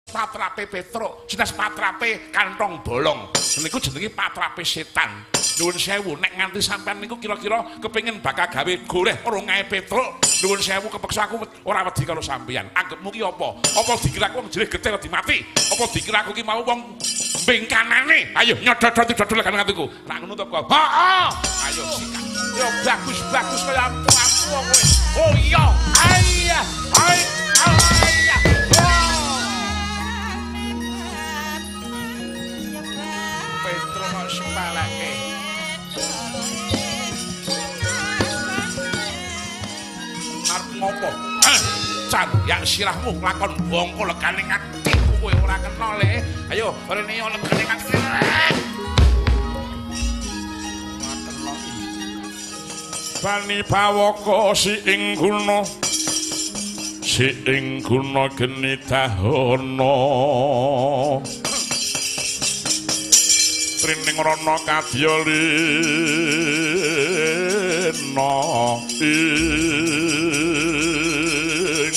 Patrape Petruk, jelas patrape kantong bolong. Niku jenenge patrape setan. Nuwun sewu, nek nganti sampean niku kira-kira kepengin bakal gawe goreh rongae Petruk. Nuwun sewu kepeksa aku ora wedi karo sampean. Anggepmu ki apa? Apa dikira aku wong jerih getih wedi mati? Apa dikira aku ki mau wong bengkanane? Ayo nyodot-dodol dodol kan atiku. Rak ngono to kok. Heeh. Ayo sikat. Yo bagus-bagus kaya ampu-ampu kowe. Oh iya. Ayah. Ay. Ayah. Petro kok sepeleke. Arep ngopo? Candyak sirahmu lakon bongko legane atiku kowe ora kena le. Ayo rene yo legane ati. Bani bawaka si ing guna, si ing guna geni dahana. Trining rana kadya lina ing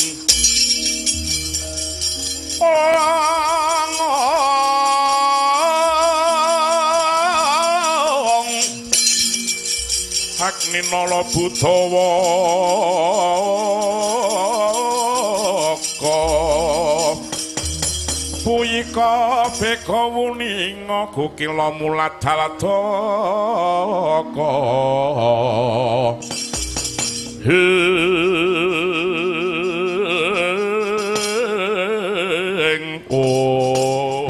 ong Agni nala buddhawa Puyika beka wuninga kukila muladhaladaka. Ing om.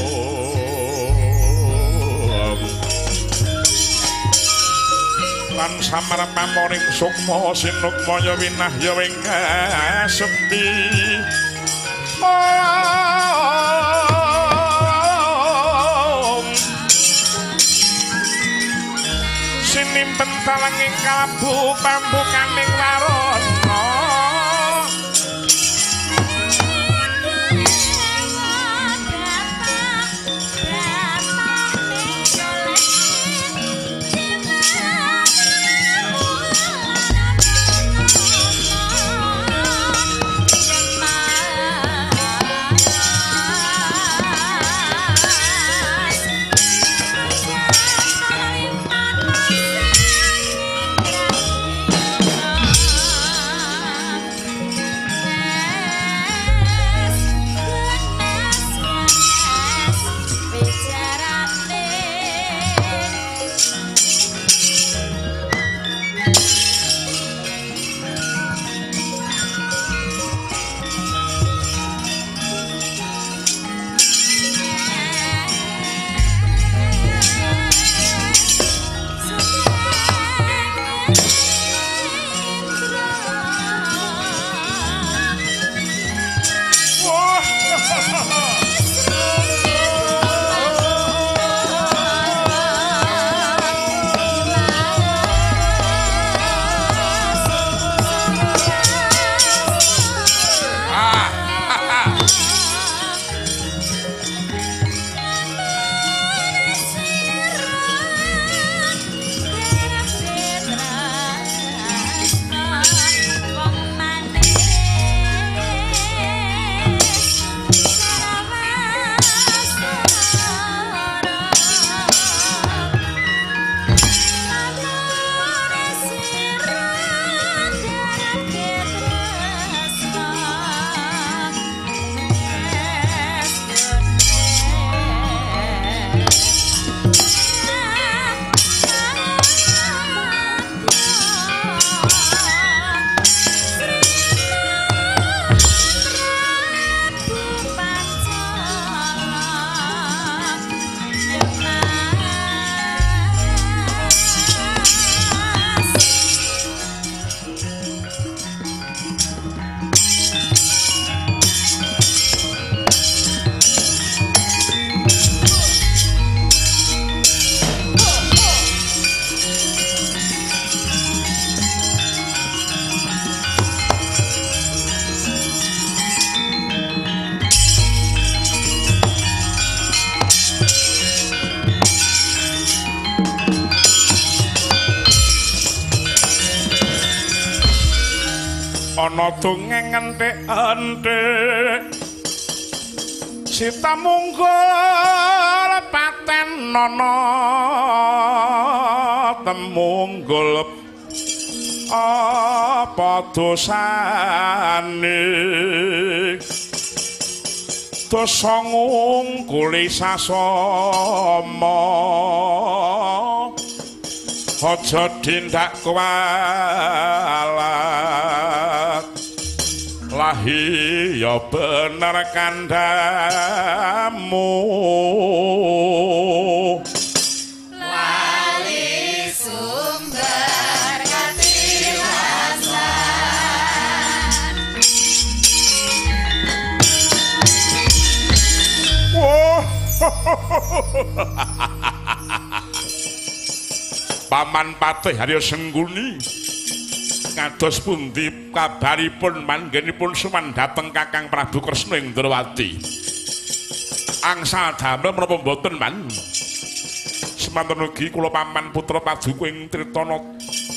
Lan samar pamoring sukma sinukmaya winahya ing kasepi. Sinimpen talanging kalabu pambukaning warana. Ana dongeng enthik-enthik Sita munggul paten nono temunggul apa dosane dosa ngungkuli sasama aja dindak kualat lahi ya bener kandhamu Wali sumber katilasan. Wah. Paman Patih Harya Sengkuni kados pundi kabaripun manggenipun sowan dhateng Kakang Prabu Kresna ing Ndrawati. Angsal damel menapa mboten, Man? Semanten ugi kula paman putra paduka ing Tritana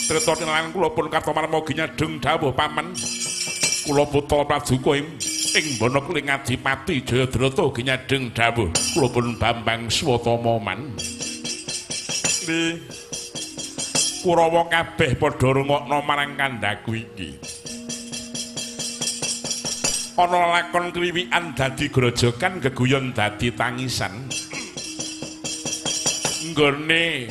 Tritana lan kula pun katoman mogi nyadheng dawuh paman. Kula putra paduka ing ing Bana Keling Adipati Jayadrata ugi nyadheng dawuh kula pun Bambang Swatama, Man. Li Kurawa kabeh padha rungokno marang kandhaku iki. Ana lakon kliwikan dadi grojogan, geguyon dadi tangisan. Nggone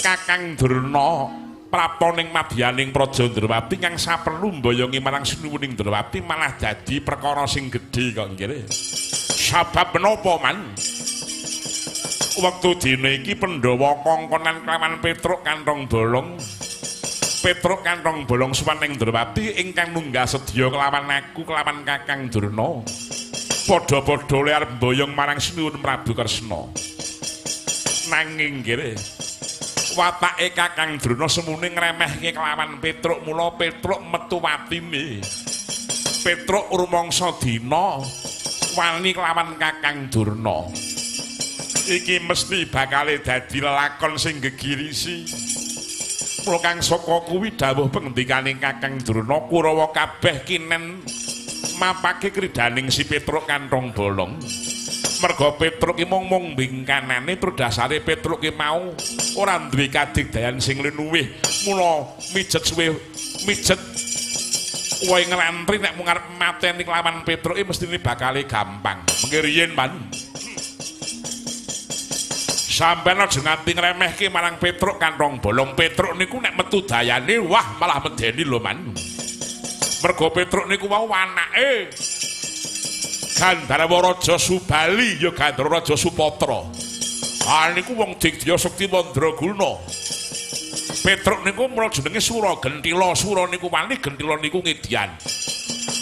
Kakang Durna prapta ning madyaning Praja Ndrawati kang saperlu mboyongi marang sinuwuning Ndrawati malah dadi perkara sing gedhe kok nggih. Sabab menapa, Man? Wektu dina iki Pandhawa kongkonan kelawan Petruk kantong bolong. Petruk kantong bolong sowan ing Ndrawati ingkang munggah sedya kelawan aku kelawan Kakang Durna. Padha-padha le arep mboyong marang Sinuwun Prabu Kresna. Nanging nggih watake Kakang Durna semune ngremehke kelawan Petruk, mula Petruk metu watine. Petruk rumangsa dina wani kelawan Kakang Durna. Iki mesti bakale dadi lelakon sing gegirisi. Mula kang saka kuwi dawuh pengendikane Kakang Durna Kurawa kabeh kinen mapake kridaning si Petruk kantong bolong. Merga Petruk ki mung bingkanane tur dasare Petruk ki mau ora duwe kadigdayan sing luwih. Mula mijet suwe mijet wae nglantri nek mung arep mateni kelawan Petruk ki mestine bakale gampang. Mengke riyin, Man. Sampeyan aja nganti ngremehke marang Petruk kantong bolong. Petruk niku nek metu dayane wah malah medeni lho, Man. Mergo Petruk niku mau anake Gandharwa Raja Subali ya Gandharwa Raja Supatra. Ah niku wong digdaya sekti mandraguna. Petruk niku mula jenenge Sura Gentila. Sura niku wani, Gentila niku ngedian.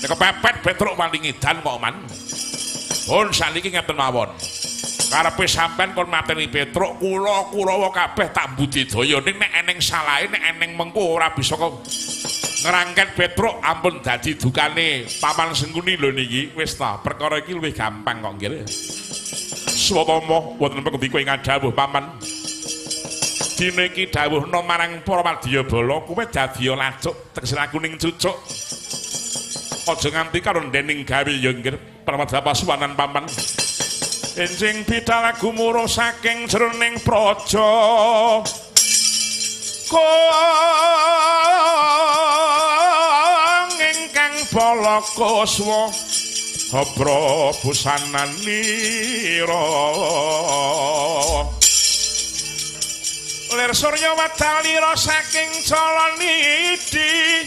Nek kepepet Petruk wani ngedan kok, Man. Pun saniki ngeten mawon. Karepe sampean kon mateni Petruk, kula Kurawa kabeh tak budidaya ning nek eneng salahe, nek eneng mengko ora bisa kok ngrangket Petruk ampun dadi dukane Paman Sengkuni lho niki. Wis ta, perkara iki luwih gampang kok nggih. Swatama wonten pengendika ing dawuh Paman. Dina iki dawuhna marang para wadyabala kowe dadi lacuk tegese lakuning cucuk. Aja nganti karo ndening gawe ya nggih pramadha pasuwanan Paman. Enjing bidal gumuruh saking jroning praja kong ingkang bala kuswa hobra busananira lir surya wedalira saking jalanidi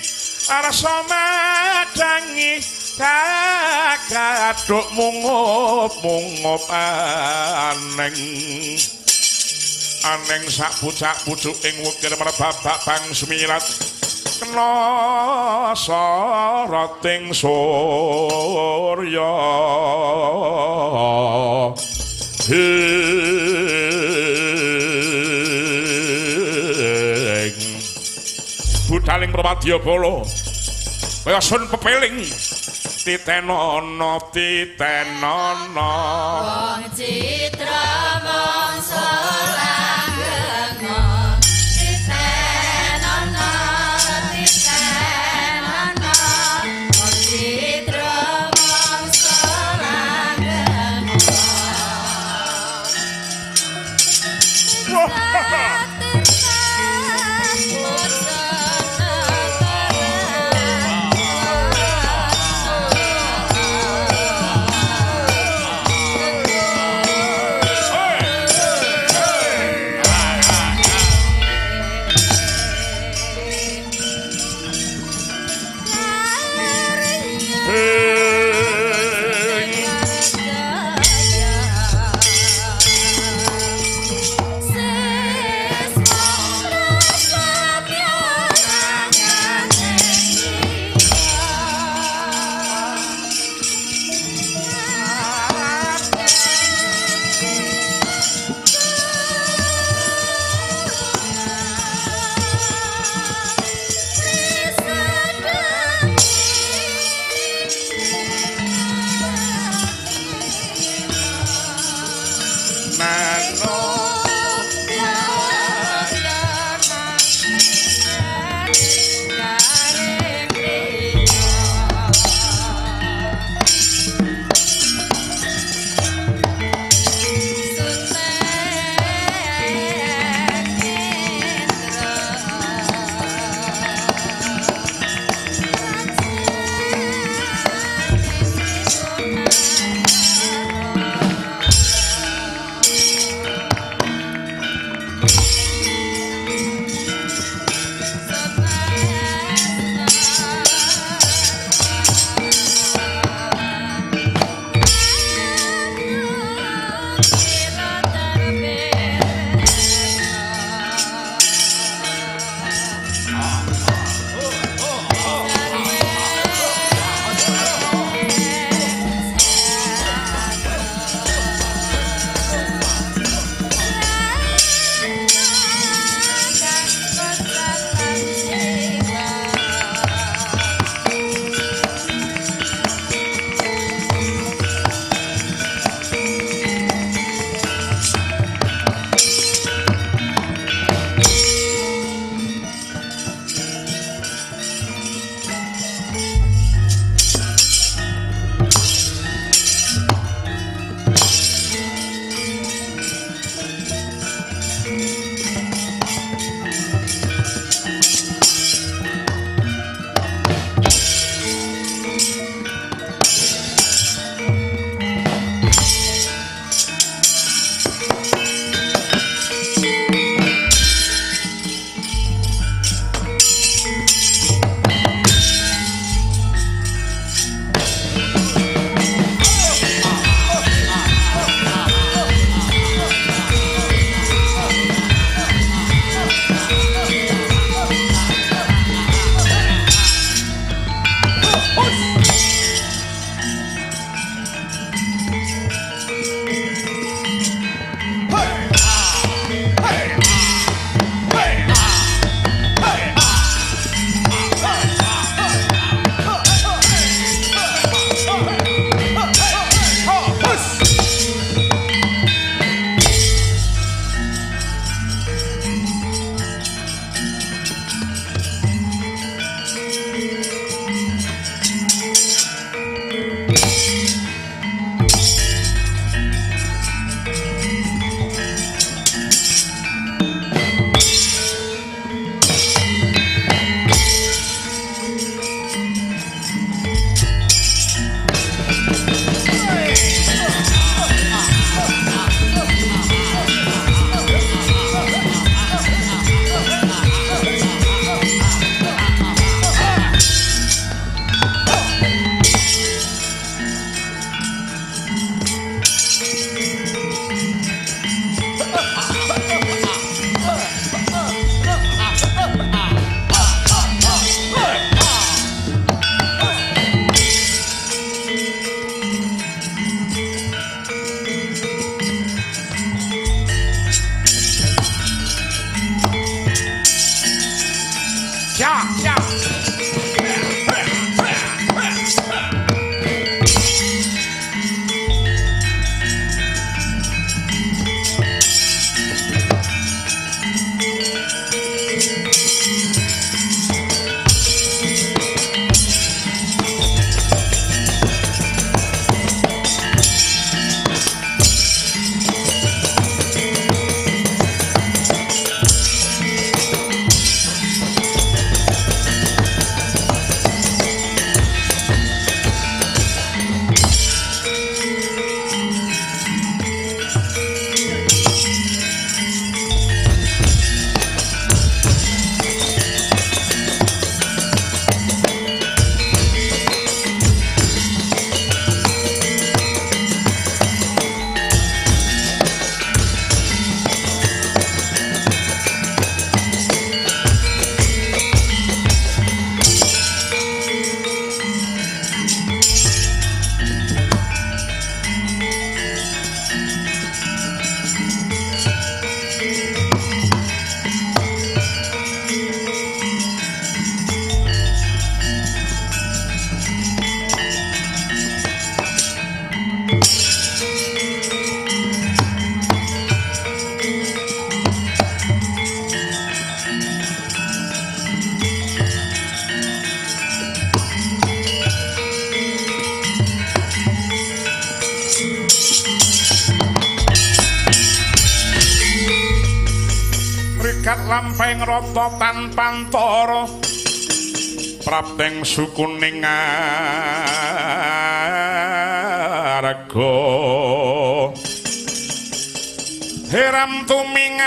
arsa madangi kagaduk mungup-mungup aneng aneng sak pucak-pucuk ing wukir merbabak bang sumirat kena soroting surya hing budaling prawadyabala kaya sun pepeling titenono titenono wong citra mangsa langgenga titenono titenono wong citra mangsa langgenga Nano Rigat lampahing rata tanpantara prapteng sukuning arga heram tumingaling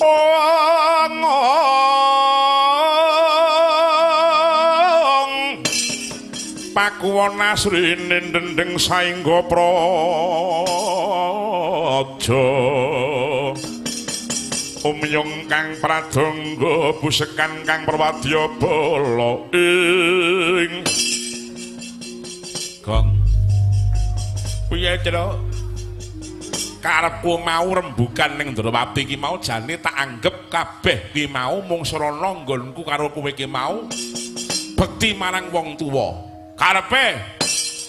ong pakuwon asrine dendeng saengga praja umyung kang pradangga busekan kang prawadya bala ing gong. Piye, Cuk? Karepku mau rembugan ning Ndrawati ki mau jane tak anggep kabeh ki mau mung srana nggonku karo kowe ki mau bekti marang wong tuwa. Karepe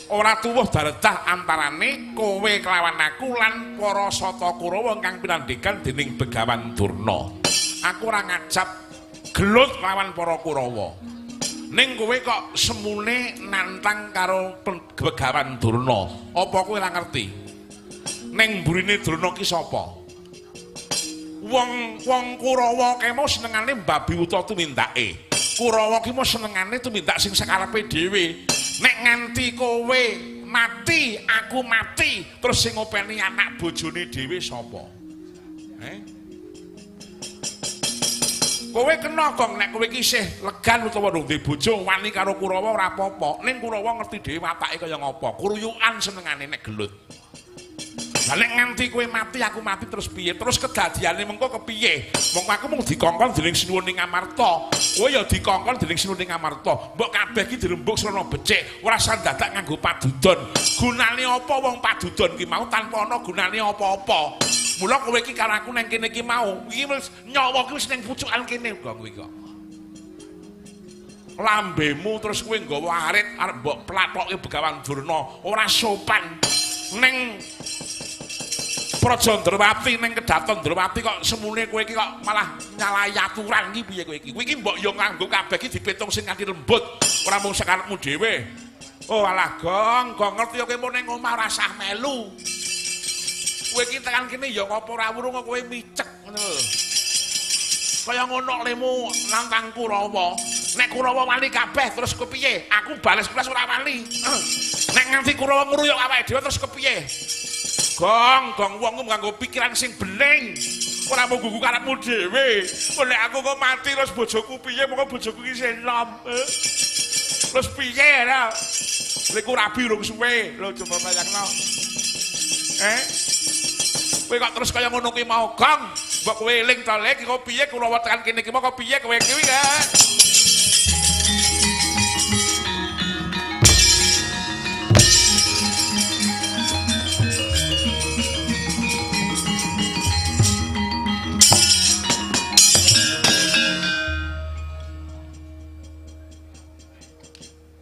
ora tuwuh daretah antarane kowe kelawan aku lan para Sata Kurawa kang pinandhikan dening Begawan Durna. Aku ora ngajap gelut lawan para Kurawa. Ning kowe kok semune nantang karo Begawan Durna. Apa kowe ora ngerti? Ning mburine Durna ki sapa? Wong-wong Kurawa kae mau senengane mbabi wuta tumindake. Kurawa ki mau senengane tumindak sing sakarepe dhewe. Nek nganti kowe mati, aku mati, terus sing ngopeni anak bojone dhewe sapa? Kowe kena gong nek kowe iki isih legan utawa durung duwe bojo wani karo Kurawa ora apa-apa. Ning Kurawa ngerti dhewe watake kaya ngapa. Kuruyukan senengane nek gelut. Lah nek nganti kowe mati aku mati terus piye? Terus kedadiane mengko kepiye? Mongko aku mung dikongkon dening Sinuwun ing Amarta. Kowe ya dikongkon dening Sinuwun ing Amarta. Mbok kabeh iki dirembug srana becik, ora usah dadak nganggo padudon. Gunane apa wong padudon ki mau tanpa ana gunane apa-apa? Mula kowe iki karo aku nang kene iki mau, iki wis nyawa ki wis ning pucukan kene kok kowe kok. Lambemu terus kowe nggawa arit arep mbok plathoke Begawan Durna, ora sopan. Ning Praja Ndrawati ning Kedaton Ndrawati kok semune kowe iki kok malah nyalahi aturan iki piye kowe iki? Kowe iki mbok yo nganggo kabeh iki dipitung sing nganti lembut, ora mung sakarepmu dhewe. Oh alah gong, gong ngerti kowe mung ning omah ora sah melu. Kowe iki tekan kene ya ngopo ora wurung kowe micek ngono lho. Kaya ngono lemu nantang Kurawa. Nek Kurawa wani kabeh terus kepiye? Aku bales-bales ora wani. Nek nganti Kurawa ngruyuk awake dhewe terus kepiye? Gong, gong wong nganggo pikiran sing bening. Ora mung gugu karepmu dhewe. Nek aku kok mati terus bojoku piye? Monggo bojoku iki isih enom. Terus piye lho? Lek rabi urung suwe. Lho coba bayangno. Kowe kok terus kaya ngono kuwi mau, Gong. Mbok kowe eling to lek kok piye Kurawa tekan kene iki mau kok piye kowe kuwi ya?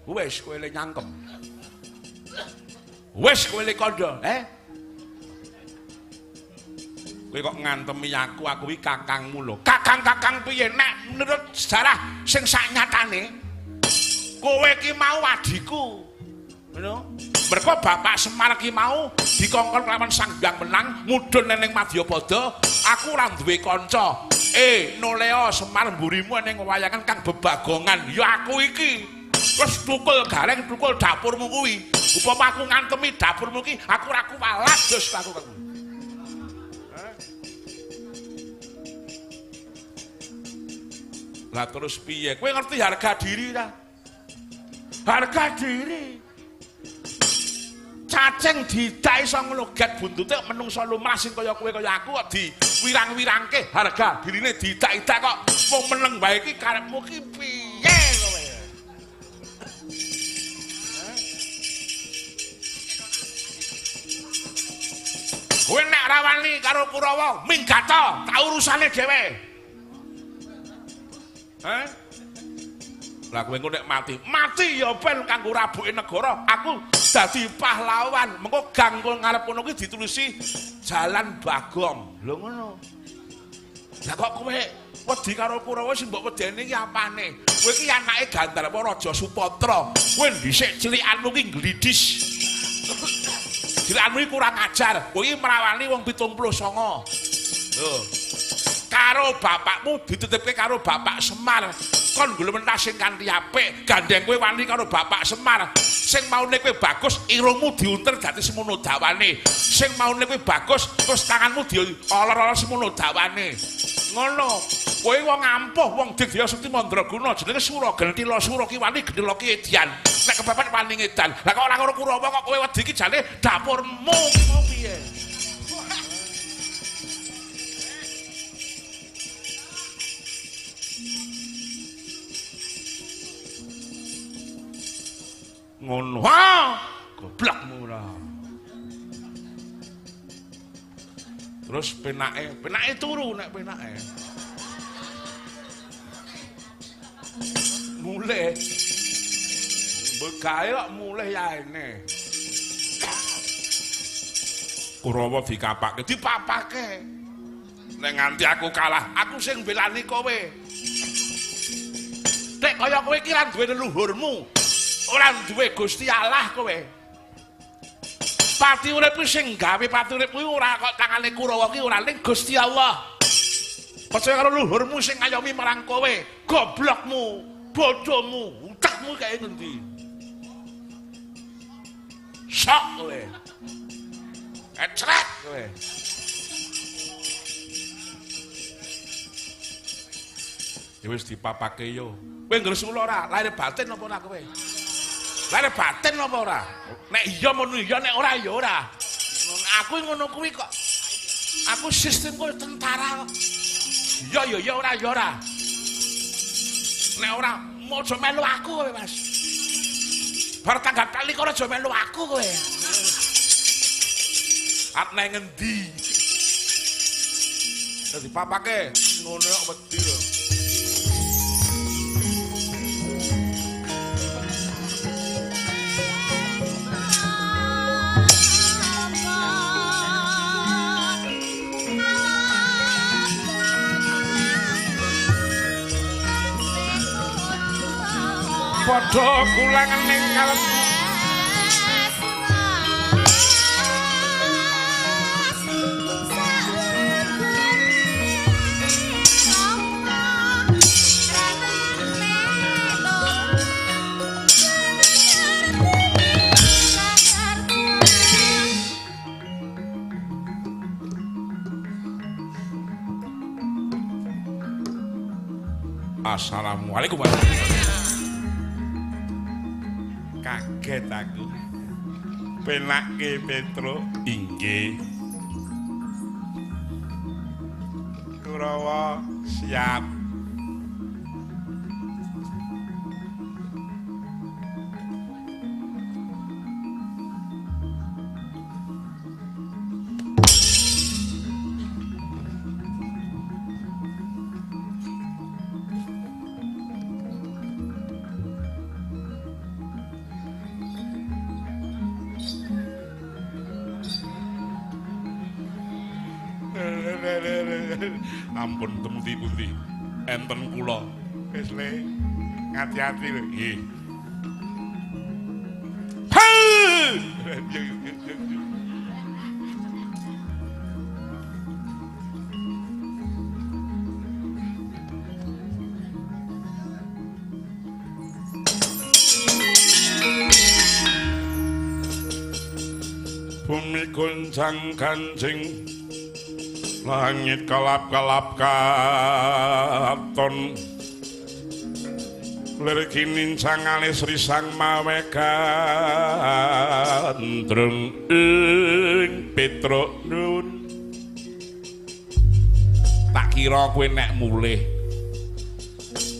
Wes kowe le nyangkem. Wes kowe le kandha, Kowe kok ngantemi aku, aku iki kakangmu lho. Kakang-kakang piye nek menurut sejarah sing saknyatane kowe iki mau adhiku. Ngono. Mergo Bapak Semar ki mau dikongkon kelawan Sang Hyang Menang mudhun ning Madyapada, aku ora duwe kanca. Noleo Semar mburimu ning wayangan kang bebagongan. Ya aku iki. Terus tukul gareng tukul dapurmu kuwi. Upama aku ngantemi dapurmu ki, aku ora kuwalat dus aku. Lah terus piye? Kowe ngerti harga diri ta? Harga diri. Cacing didak iso ngloget buntute menungso lumrah sing kaya kowe kaya aku kok diwirang-wirangke harga dirine didak-idak kok wong meneng wae iki karepmu ki piye kowe? Kowe nek ora wani karo Kurawa, minggato, tak urusane dhewe. Lah kowe engko nek mati, mati ya ben kanggo rabuke negara. Aku dadi pahlawan. Mengko gang ngarep kono kuwi ditulisi Jalan Bagong. Lho ngono. Lah kok kowe wedi karo Kurawa sing mbok wedeni iki apane? Kowe iki anake Gandharwa Raja Supatra. Kowe dhisik cilikanmu ki glidis. Dilanmu kurang ajar. Kowe iki mrawani wong 79. Lho. Karo bapakmu dititipke karo Bapak Semar. Kon golek mentas sing kanthi apik, gandeng kowe wani karo Bapak Semar. Sing maune kowe bagus, irungmu diunter dadi semono dawane. Sing maune kowe bagus, terus tanganmu diolor-olor semono dawane. Ngono. Kowe wong ampuh, wong Digdaya Sekti Mandraguna, jenenge Sura Gentila Sura ki wani gentila ki edian. Nek kepepet wani ngedan. Lah kok ora karo Kurawa kok kowe wedi iki jane dapurmu ki mau piye? Ngono. Ha, goblokmu ora. Terus penake, penake turu nek penake. Mulih. Begawe kok mulih yaene. Kurawa dikapake, dipapake. Nek nganti aku kalah, aku sing mbelani kowe. Nek kaya kowe iki ra duwe leluhurmu. Ora duwe Gusti Allah kowe. Pati urip kuwi sing gawe pati urip kuwi ora kok tangane Kurawa ki ora ning Gusti Allah. Percaya karo luhurmu sing ngayomi marang kowe, goblokmu, bodohmu, utekmu kaya ngendi. Sok kowe. Ecrek kowe. Ya wis dipapake yo. Kowe ngresula ora? Lahir batin apa ora kowe? Lahir batin apa ora? Nek iya ngono iya, nek ora ya ora. Aku ngono kuwi kok. Aku sistemku tentara kok. Iya ya iya ora ya ora. Nek ora aja melu aku kowe, Mas. Bar tanggal 24 aja melu aku kowe. Arep nang ngendi? Dadi papake ngono kok wedi lho. Padha kulangan ning kalem Assalamualaikum warahmatullahi wabarakatuh. Kaget aku. Penake Petruk inggih. Kurawa siap. Ampun temuti-pundi enten kula. Wis le, ngati-ati lho. Nggih. Bumi goncang kancing, langit kelap-kelap katon, lir kinincang alis risang mawe gandrung ing Petruk nun. Tak kira kowe nek mulih.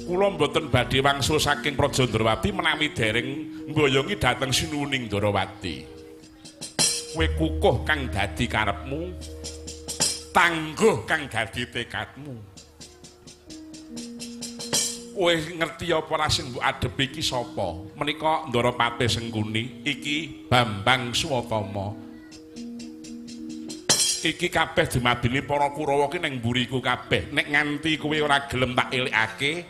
Kula mboten badhe wangsul saking Praja Ndrawati menawi dereng mboyongi dhateng Sinuwuning Ndrawati. Kowe kukuh kang dadi karepmu, tangguh kang dadi tekadmu. Kowe ngerti apa ora sing mbok adepi iki sapa? Menika Ndara Patih Sengkuni, iki Bambang Suwatama. Iki kabeh dumadine para Kurawa ki ning mburiku kabeh. Nek nganti kowe ora gelem tak elekake,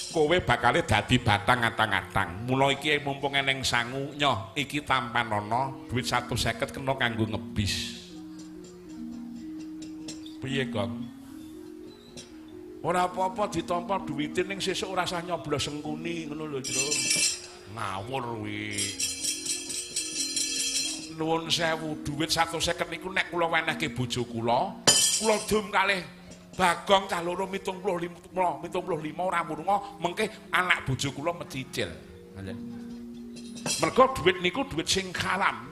Kowe bakale dadi batang atang-atang. Mula iki mumpung eneng sangu, nyoh iki tampanana duit 150 kena kanggo ngebis. Piye, Gong? Ora apa-apa ditampa duwite ning sesuk ora usah nyoblos sengkuni ngono lho, Jro. Ngawur kuwi. Nuwun sewu, duit 150 niku nek kula wenehke bojo kula, kula dum kalih Bagong cah loro 75 ora murunga, mengke anak bojo kula mecicil. Mergo duit niku duit sing haram.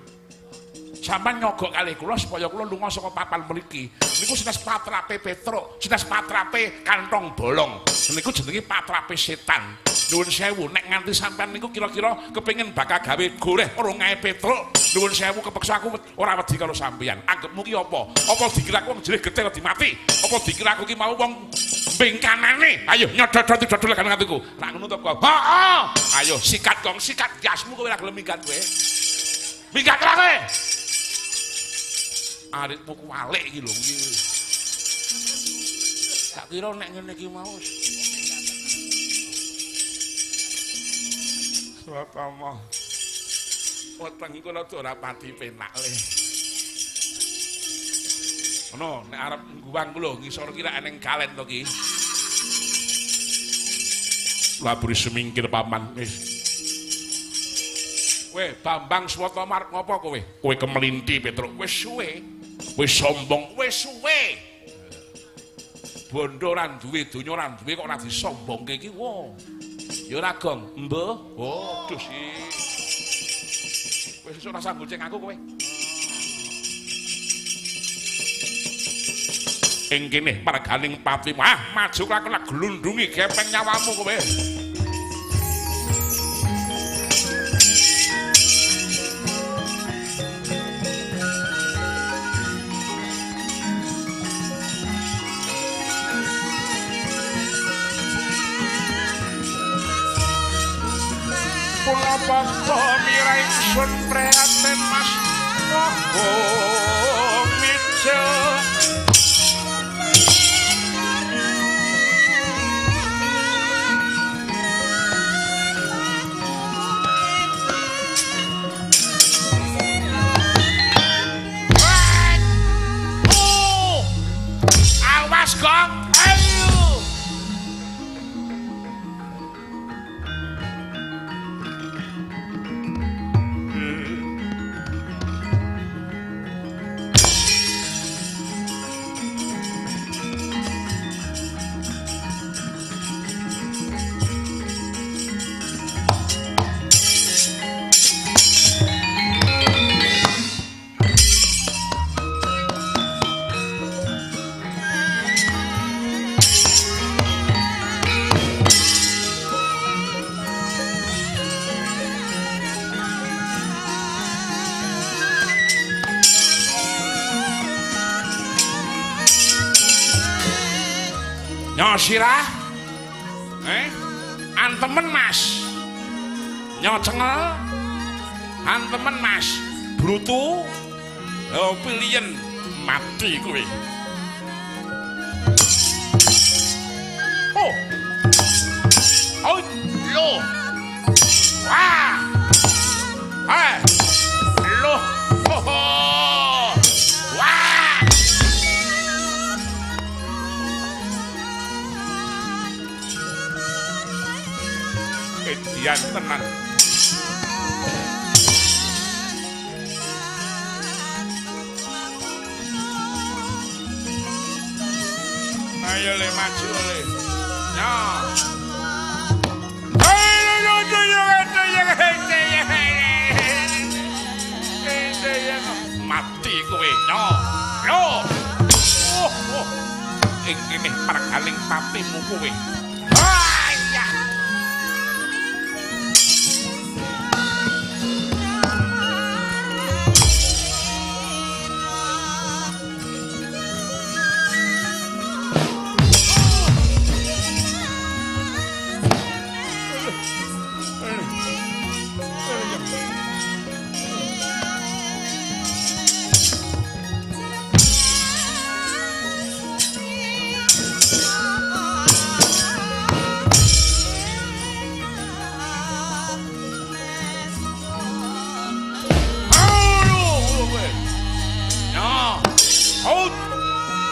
Sampeyan nyogok kalih kula supaya kula lunga saka papan mriki. Niku senes patrape Petruk, senes patrape kantong bolong. Niku jenenge patrape setan. Nuwun sewu, nek nganti sampeyan niku kira-kira kepengin bakal gawe goreh rongae Petruk. Nuwun sewu kepeksa aku ora wedi karo sampeyan. Anggepmu ki apa? Apa dikira aku wong jerih getih wedi mati? Apa dikira aku ki mau wong bengkanane? Ayo nyodot-dodol dodol kan atiku. Rak ngono to kok. Heeh. Ayo sikat kong, sikat jasmu kowe ora gelem minggat kowe. Minggat ra kowe. Aritmu kuwalik iki lho iki. Tak kira nek ngene iki mau. Swatama. Weteng iku rada ora pati penak le. Ono nek arep ngguwang ku lho ngisor ki rak eneng kalen to ki. Laburi semingkir paman. Wis. Kowe Bambang Swatama arep ngopo kowe? Kowe kemelinti Petruk. Wis suwe. Wis sombong, wis suwe. Bondo ora duwe, donya ora duwe kok ora disombongke iki wo. Ya ora gong, mbuh. Oh, duh sih. Wis esuk rasa goceng aku kowe. Ing kene marganing pati. Ah, maju aku lak glundungi gepeng nyawamu kowe. Punapa mira ingsun prihatin Mas Bagong Mijil. Awas Gong, ayo. Sirah, antemen Mas, nyocengel, antemen Mas, brutu, oh pilihan mati kowe. Oh, oh, lo, wah, lo, oh, oh. Wah. Edian tenan. Ayo le maju le. Ya. Mati kowe nyo. Yo. Oh, oh. Ing kene marganing patimu kowe.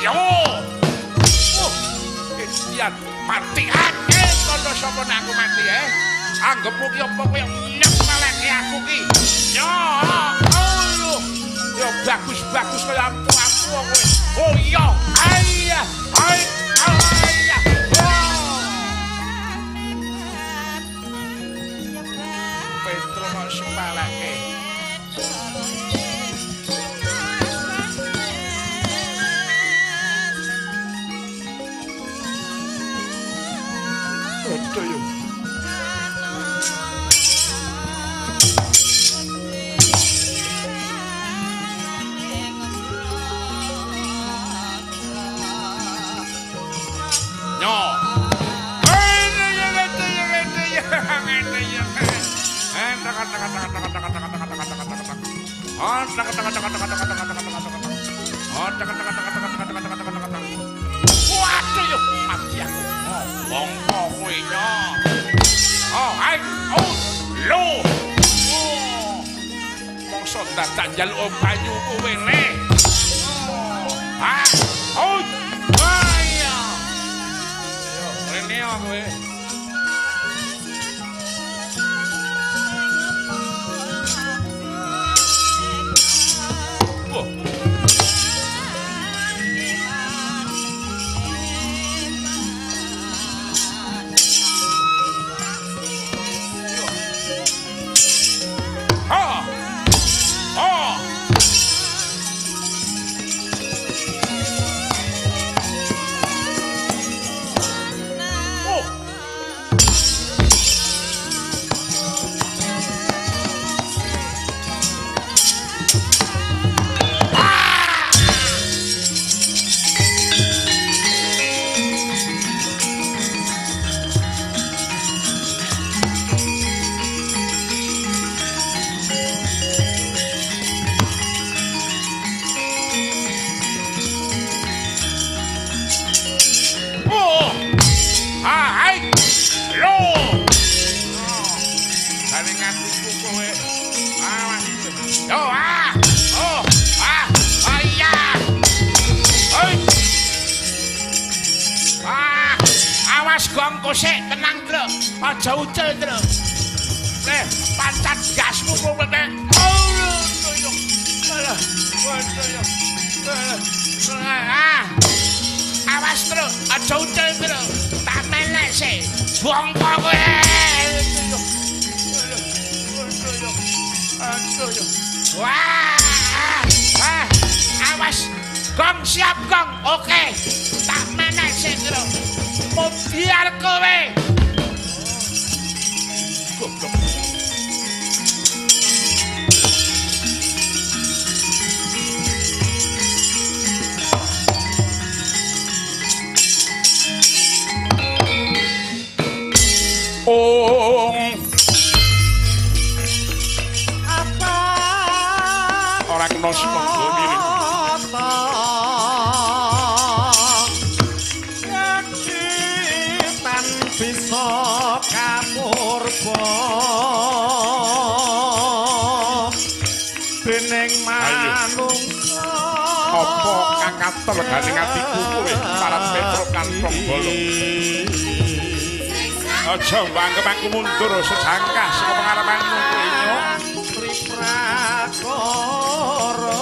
Yo. Oh, Etian mati ake kono sapa nek aku mati eh. Anggepmu ki apa kowe nyepeleke aku ki. Yo. Oh. Yo bagus-bagus kaya ampu-ampu kowe. Oh iya. Ayah. Ay. Ayah. Oh. Petro kok sepeleke. Aduh yo. Nyo. Waduh yo, mati aku. Bongko kowe nyo. Oh, hai, oh, lo. Oh. Mongso dadak njaluk banyu kowe le. Ah, oh. Ayo. Yo, rene kowe. Wah. Ha! Ha! Oh! Oh! Ah, hai! Lo! Oh. Gane ngatiku kowe. Ah, yo, ah! Oh! Ah! Ayah! Hei! Ah! Awas gong kosek, tenang, Truk. Aja ucul, Truk. Leh, pancat gasmu kowe nek. Oh, yo. Alah, waduh yo. Alah. Ah! Awas Truk, aja ucul Truk. Tak melek sik. Bongko kowe. Aduh yo. Wah. Ah, awas. Gong siap gong. Oke. Tak melek sik Truk. Biar kowe. Goblok. Ong Apa ora kena semangga miring. Tan bisa kapurba dening manungsa. Apa kang katel gane atiku kowe parat Petruk kantong bolong. Aja anggep aku mundur sejangkah saka pengarepanmu kowe nyo. Triprakara.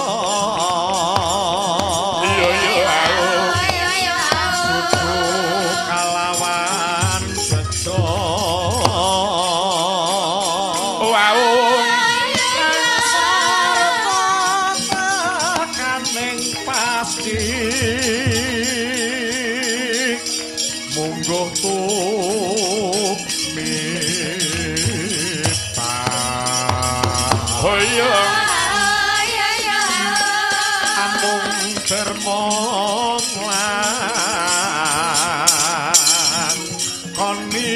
Iya iya aku. Suku kalawan bejo. Waung Sarta tekaning pasti mungguh Oh iya. Amung derma lan koni.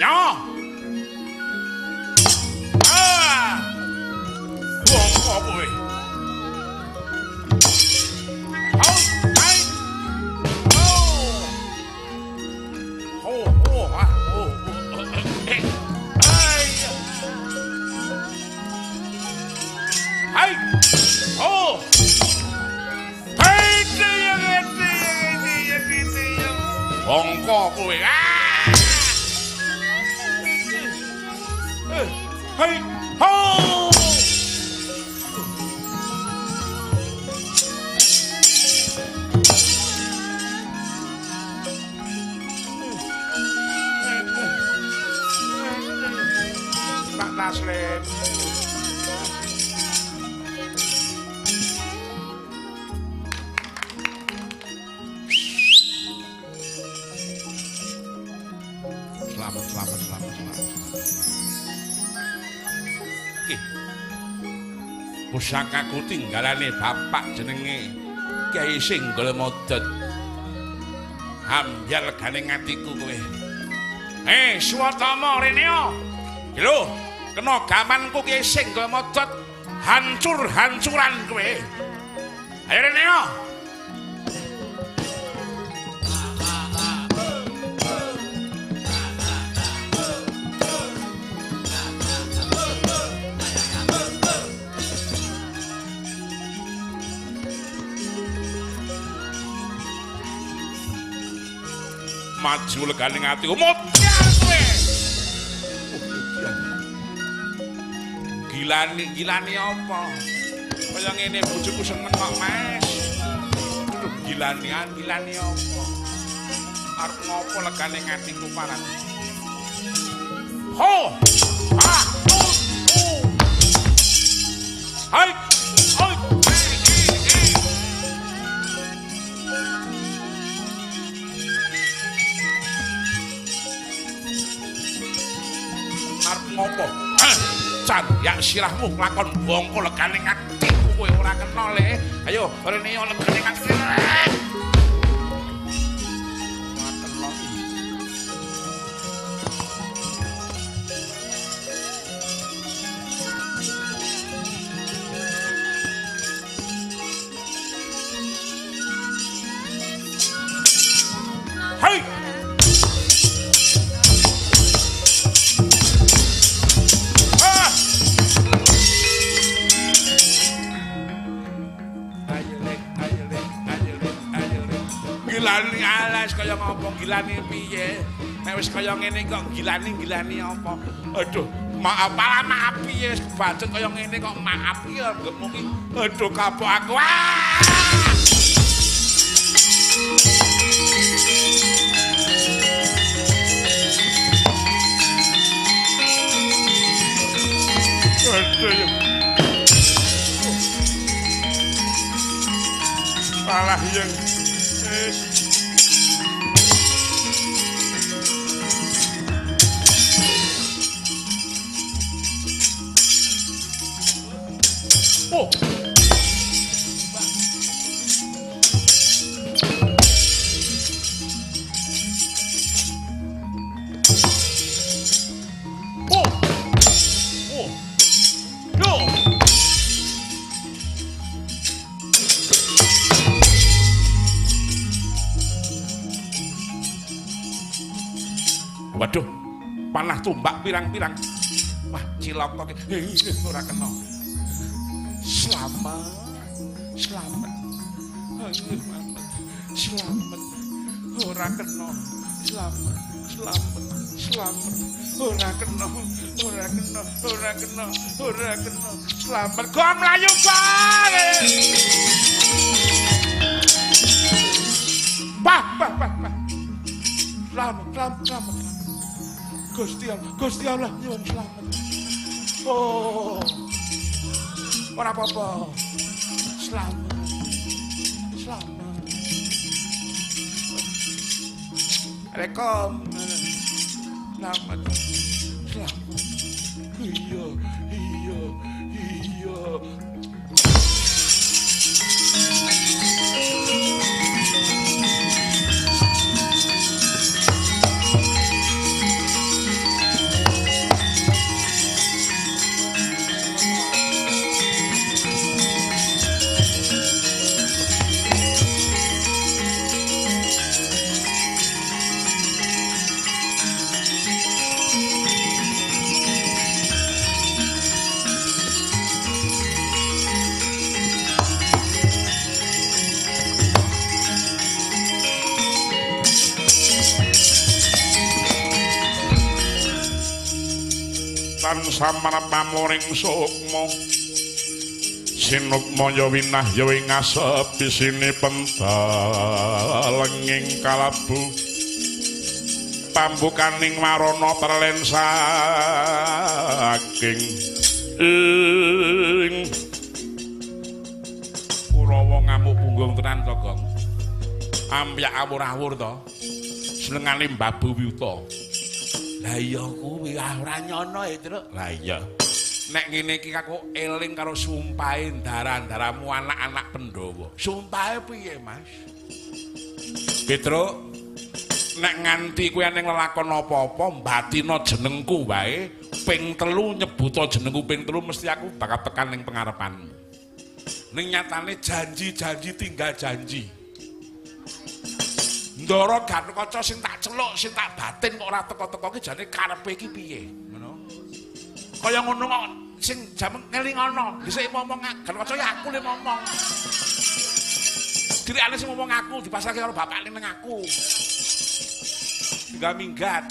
Yo. taslim. Selamat, selamat, selamat, selamat. Iki pusakaku tinggalane bapak jenenge Kyai Singgol Modot. Ambyar legane ngatiku kowe. Swatama rene yo. Lho, kena gamanku Kyai Singgol Modot hancur-hancuran kowe. Ayo rene yo. Maju legane atiku motyar kowe. Gilani, gilani apa? Kaya ngene bojoku seneng kok, Mas. Aduh, gilanian, gilani apa? Arep ngopo legane atiku paran? Ho! Ha! Ho! Hai! Hai! Arep ngopo? Candyak sirahmu lakon bongko legane atiku kowe ora kena le. Ayo rene yo legane atiku. Ora kena. Hei! Gilani alas kaya ngopo gilani piye? Nek wis kaya ngene kok gilani-gilani apa? Aduh, maaf malah maaf piye wis kebacut kaya ngene kok maaf piye anggepmu ki. Aduh kapok aku. Ah! Aduh. Alah yang Oh. Oh. Oh. Yo. Waduh, panah tumbak pirang-pirang. Wah, cilaka ki. Ora kena. Selamat, selamat, selamat, ora kena, selamat, selamat, selamat, ora kena, ora kena, ora kena, ora kena, selamat. Gua mlayu kowe. Bah, bah, bah, bah. Selamat, selamat, selamat. Gusti Allah, Gusti Allah nyuwun selamat. Oh. Ora apa-apa. Selamat. Selamat. Rekom. Selamat. Selamat. Iya, iya, iya. Samara pamuring sukma sinukma ya winah ya ing asep isine pentalenging kalabu Pambukaning warana perlen saking ing Kurawa ngamuk punggung tenan to, Gong. Ampyak awur-awur to. Senengane mbabu wiyuta. Lah iya kuwi ora nyono e, Truk. Lah iya. Nek ngene iki aku eling karo sumpahe ndara-ndaramu anak-anak Pandhawa. Sumpahe piye, Mas? Petruk, nek nganti kowe ning lelakon apa-apa mbatina jenengku wae ping 3 nyebuta jenengku ping 3 mesti aku bakal tekan ning pengarepanmu. Ning nyatane janji-janji tinggal janji. Ndara Gatotkaca sing tak celuk, sing tak batin kok ora teka-teka ki jane karepe iki piye? Ngono. Kaya ngono kok sing jam ngelingono, dhisik ngomong Gatotkaca ya aku le ngomong. Dirikane sing ngomong aku dipasrahke karo bapakne ning aku. Tinggal minggat.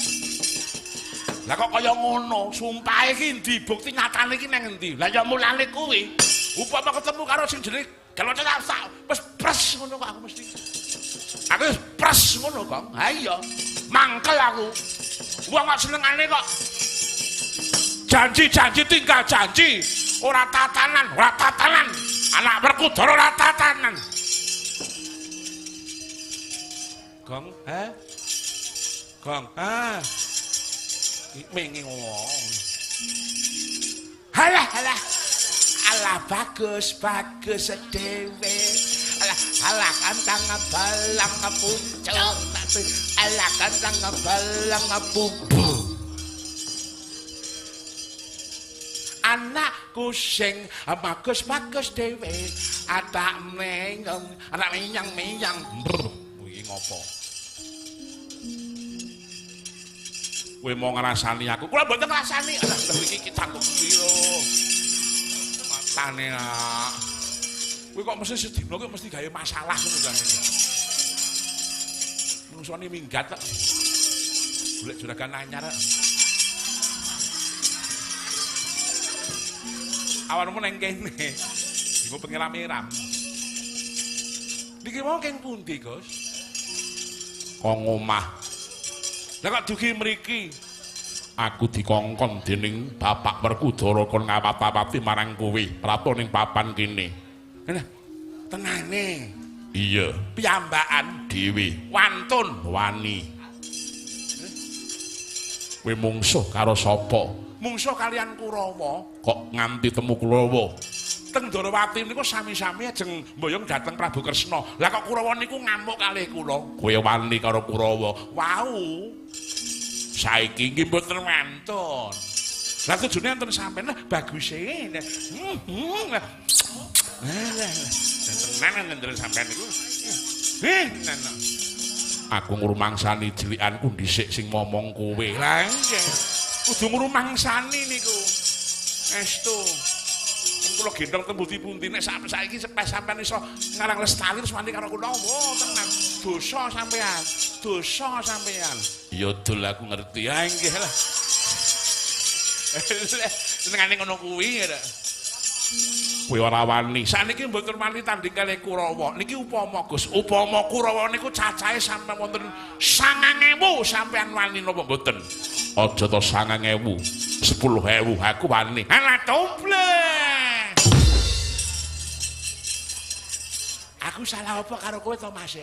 Lah kok kaya ngono, sumpahe iki endi? Bukti nyatane iki nang endi? Lah ya mulane kuwi. Upama ketemu karo sing jenenge Gatotkaca tak wis pres ngono kok aku mesti. Aku wis pres ngono, Kong. Ha iya. Mangkel aku. Wong kok senengane kok janji-janji tinggal janji, ora tatanan, ora tatanan. Anak Werkudara ora tatanan. Gong, ha? Gong, ha? Iki ngomong. Halah, halah. Alah bagus, bagus dhewe. Alah, alah kantang balang pucuk. Alah kantang balang bubu. Anakku sing bagus-bagus dhewe, atak mengong, anak miyang-miyang. Brr, iki ngopo? Kowe mau ngrasani aku? Kula mboten ngrasani. Alah, iki iki cangkem kuwi lho. Matane nak. Kowe kok mesti sedina kowe mesti gawe masalah ngono ta. Manungsane minggat kok. Golek juragan anyar. Awanmu nang kene. Iku pengiram-iram. Niki mau keng pundi, Gus? Kong omah. Lah kok dugi mriki? Aku dikongkon dening Bapak Werkudara kon ngawat-awati marang kowe, prapta ning papan kene. Nah, tenane. Iya, piyambakan dhewe, wantun, wani. Kowe mungsuh karo sapa? Mungsuh kalian Kurawa. Kok nganti temu Kurawa? Teng Ndorowati niku sami-sami ajeng mboyong dhateng Prabu Kresna. Lah kok Kurawa niku ngamuk kalih kula. Kowe wani karo Kurawa? Wau. Saiki nggih mboten wantun. Lah tujune enten sampean baguse. Lah tenan enten sampean niku. Aku ngrumangsani cilikanku dhisik sing momong kowe. Lah nggih. Kudu ngrumangsani niku. Estu. Kula gendong teng pundi-pundi nek saiki sepeh sampean iso ngarang lestari terus wani karo kula. Wah, tenan. Dosa sampean. Dosa sampean. Ya dul aku ngerti. Ya nggih lah. Senengane ngono kuwi ya. Kowe ora wani. Sakniki mboten wani tanding kalih Kurawa. Niki upama Gus, upama Kurawa niku cacahe sampe wonten 9.000 sampean wani napa mboten? Aja to 9.000, 10.000 aku wani. Alah tomble. Aku salah apa karo kowe to, Mas?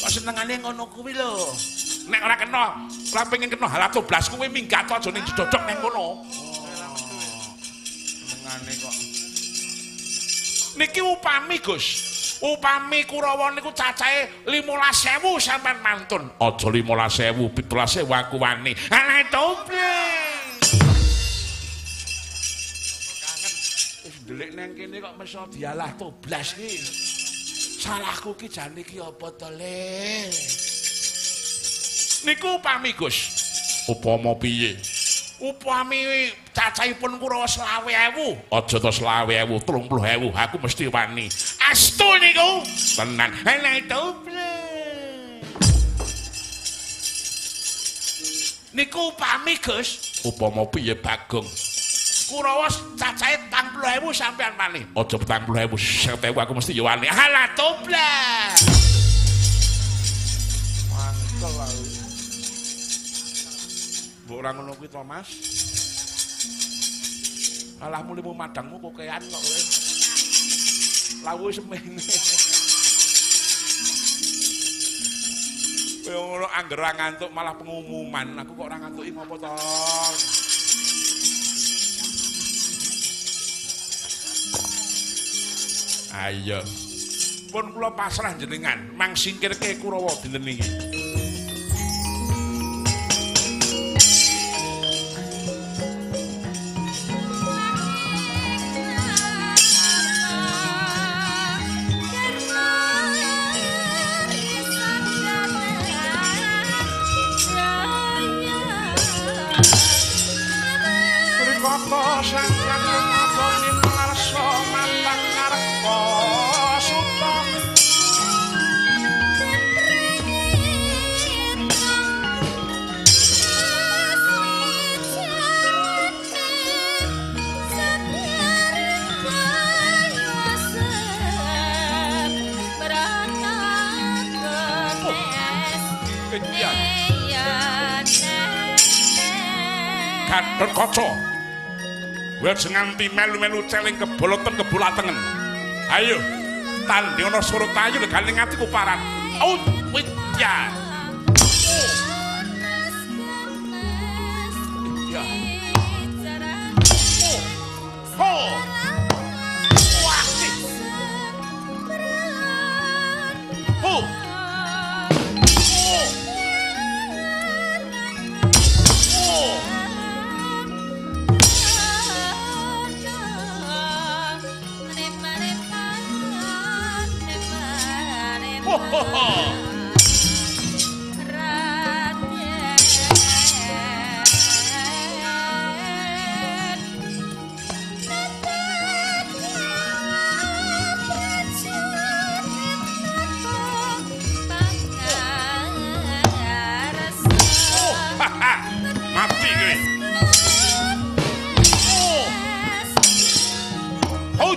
Kok senengane ngono kuwi lho. Nek ora kena, ora pengen kena halat blas kowe minggat aja ning didodok nang kono. Senengane kok. Niki upami Gus, upami Kurawa niku cacahe 15.000 sampean mantun. Aja 15.000, 17.000 aku wani. Alah tomble. Wis ndelik nang kene kok meso dialah toblas iki. Salahku ki jane iki apa to, Le? Niku upami Gus. Upama piye? Upami cacahipun Kurawa 20.000. Aja to 20.000, 30.000 aku mesti wani. Astu niku. Tenan. Alah tomble. Niku upami Gus. Upama piye Bagong? Kurawa cacahe 40.000 sampean wani. Aja 40.000, 50.000 aku mesti ya wani. Alah tomble. Mangkel aku. Mbok ora ngono kuwi to, Mas. Alah mulimu madangmu kokean kok kowe. Lawuhe semene. Kowe ngono angger ora ngantuk malah pengumuman. Aku kok ora ngantuki ngopo to? Ayo. Pun kula pasrah jenengan, mang singkirke Kurawa dinten iki. Rikata sangkan ngaboni marsa matang ngarpa suta. Gatot Kaca. Wis nganti melu-melu celeng keboloten kebolatengen. Ayo, tanding ana Suratayu galing atiku parat. Out witya. Ya. Ho. Wah. Ho. Ho ho ho. Mati kowe. Oh. Oh.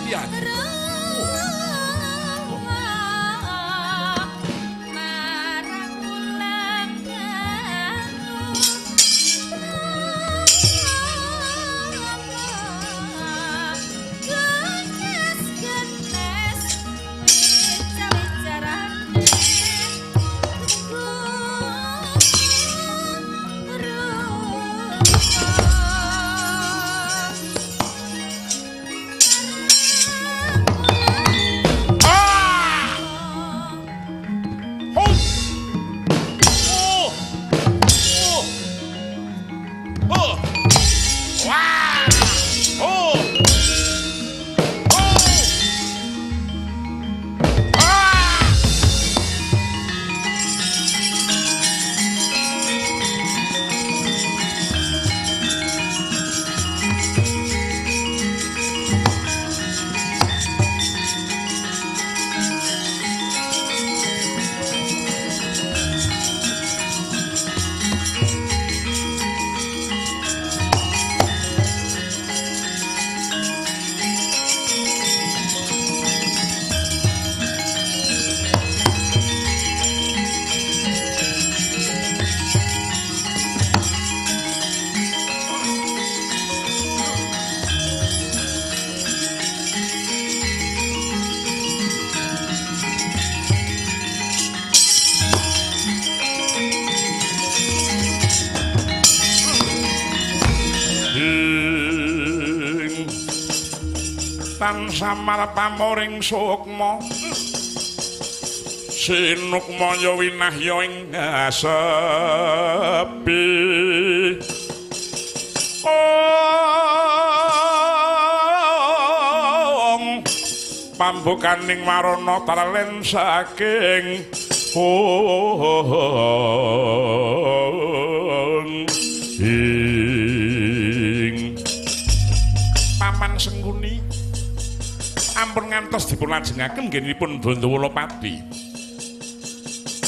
Ya. Tan samar pamoring sukma sinukmaya winahya ing asepi. Ong pambukaning warana tarlen saking ong ing Paman Sengkuni ampun ngantos dipun lajengaken nggenipun Bandawala Pati.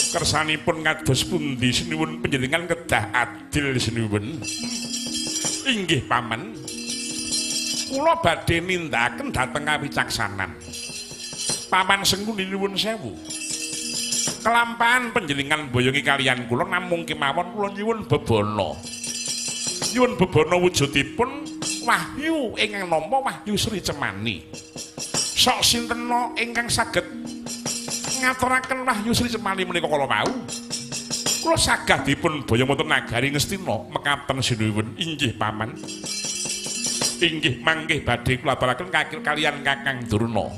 Kersanipun kados pundi sinuwun panjenengan kedah adil sinuwun. Inggih paman. Kula badhe nindakaken dhateng kawicaksanan. Paman Sengkuni nyuwun sewu. Kelampahan panjenengan boyongi kaliyan kula namung kemawon kula nyuwun bebana. Nyuwun bebana wujudipun wahyu ingkang nampa Wahyu Sri Cemani. Sok sintena ingkang saged ngaturaken Wahyu Sri Cemani menika kala wau. Kula sagah dipun boyong wonten nagari Ngastina mekaten sinuwun inggih paman. Inggih mangkih badhe kula aturaken kaliyan Kakang Durna.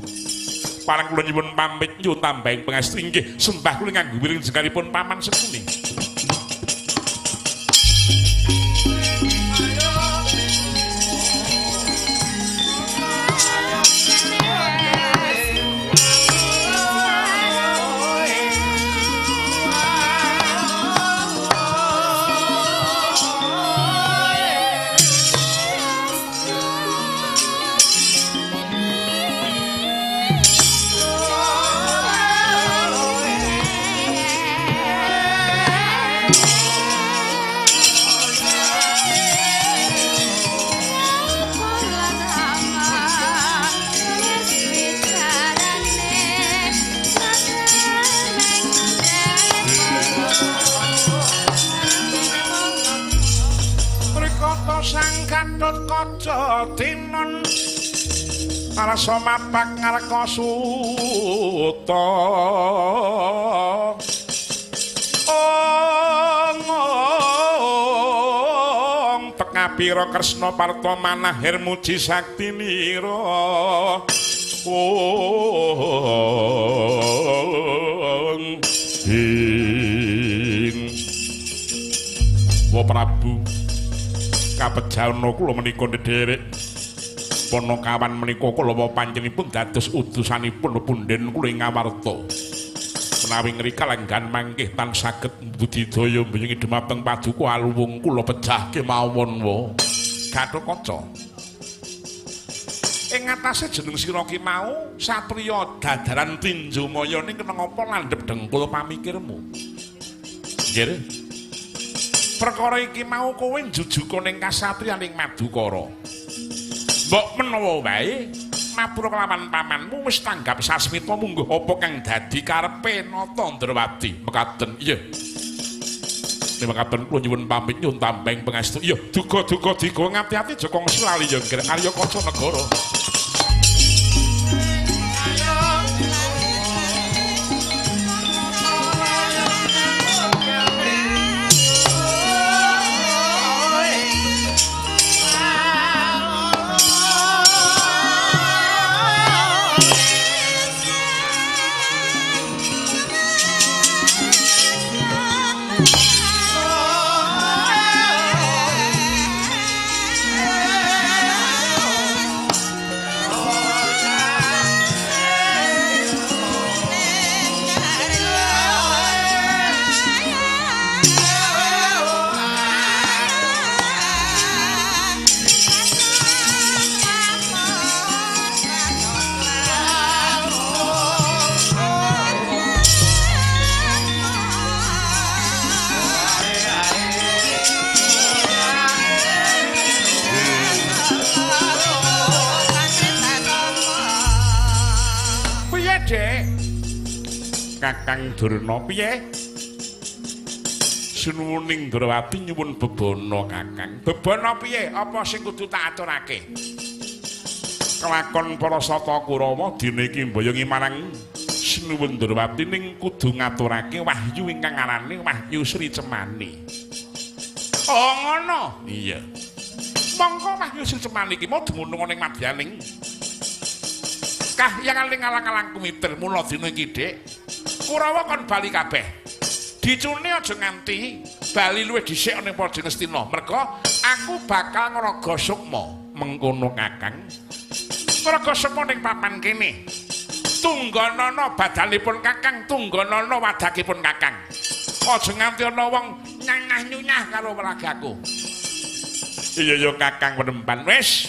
Parang kula nyuwun pamit nyuwun tambahing pangestu inggih sembah kula nganggo wiring jengkaripun paman Sengkuni. Tinon rasa mapak ngarka suta ong tekapira Kresna Parta manah hermuji saktinira ong ing Wa Prabu kapejana kula menika ndherek Panakawan menika kula panjenenganipun dados utusanipun punden kula ing Ngawarta. Menawi ngrika lenggan mangkih tan saged budidaya mbengi dhumateng paduka aluwung kula pejah kemawon wa. Gathotkaca. Ing atase jeneng sira ki mau satriya dadaran Tinjomaya ning kena ngapa landhep dengkul pamikirmu. Nggih. Perkara iki mau kowe njujuka ning kasatriyan ing Madukara. Mbok menawa wae mapura kelawan pamanmu wis tanggap sasmita mungguh apa kang dadi karepe Nata Ndrawati. Mekaten. Iya. Nek mekaten kula nyuwun pamit nyuwun tambahing pangestu. Iya, duga-duga diga ngati-ati aja kong lali ya Ngger Arya Kaca Negara. Kakang Durna piye? Sinuwuning Ndrawati nyuwun bebana Kakang. Bebana piye? Apa sing kudu tak aturake? Kelakon para sata Kurawa dina iki mboyongi marang Sinuwun Ndrawati ning kudu ngaturake wahyu ingkang arane Wahyu Sri Cemani. Oh ngono. Iya. Mongko Wahyu Sri Cemani iki mau dumunung ning madyaning kahyangan ing alang-alang kumiter mula dina iki Dik. Kurawa kon bali kabeh. Dicune aja nganti bali luwih dhisik ning Praja Ngastina. Merga aku bakal ngraga sukma mengkono Kakang. Ngraga sukma ning papan kene. Tungganana badanipun Kakang, tungganana wadakipun Kakang. Aja nganti ana wong nyangah-nyunyah karo ragaku. Iya ya Kakang penemban wis.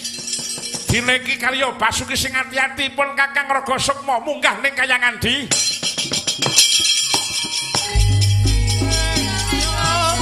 Dina iki karya Basuki sing ati-ati pun Kakang ngraga sukma munggah ning kayangan di. Oh,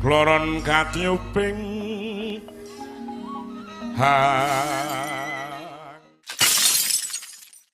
Kloron katyuping ha.